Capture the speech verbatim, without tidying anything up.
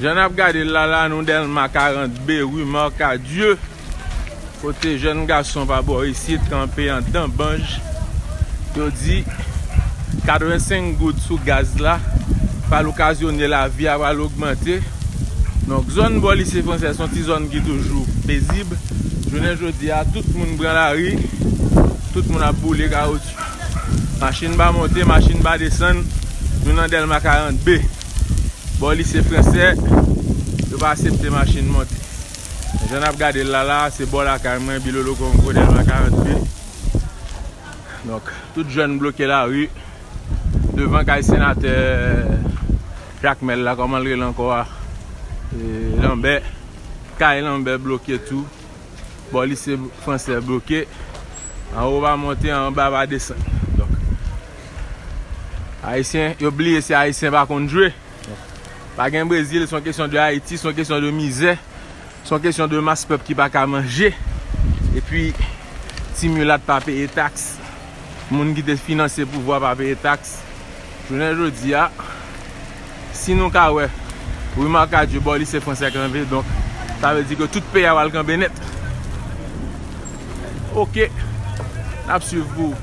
Jan n ap gade l la, la, nou Dèlma karant B, ri Marcadieu, kote jèn gason pa bò isit kanpe andan banj. Yo di katrevensenk goud sou gaz la pral okazyone lavi a pral ogmante. Donk, zòn bò lise fransè se yon ti zòn ki toujou pezib. Jounen jodi a, tout moun pran lari, tout moun ap boule kawotchou. Machin pa monte, machin pa desann. Nou nan Dèlma karant B. Bò lise fransè, yo pa aksepte machin monte. Jan n ap gade l la, la, se bò lakay mwen, Bilolo Kongo, Dèlma karant B. Donk, tout jèn bloke lari devan kay senatè Jakmèl la, kòman l rele ankò a? E, Lanbè. Kay Lanbè bloke tou. Bò lise fransè bloke. Anwo pa monte, anba pa desann. Donk, Ayisyen, yo bliye se Ayisyen pa konn jwe. Pa gen Brezil, se yon kesyon de Ayiti, se yon kesyon de mizè, se yon kesyon de mas pèp ki pa ka manje. Epi, ti milat pa peye taks. Moun ki te finanse pouvwa pa peye taks. Jounen jodi a, si nou ka wè, ri Marcadieu bò lise fransè kanpe, donk, sa vle di ke tout peyi a pral kanpe nèt. Oke, n ap swiv pou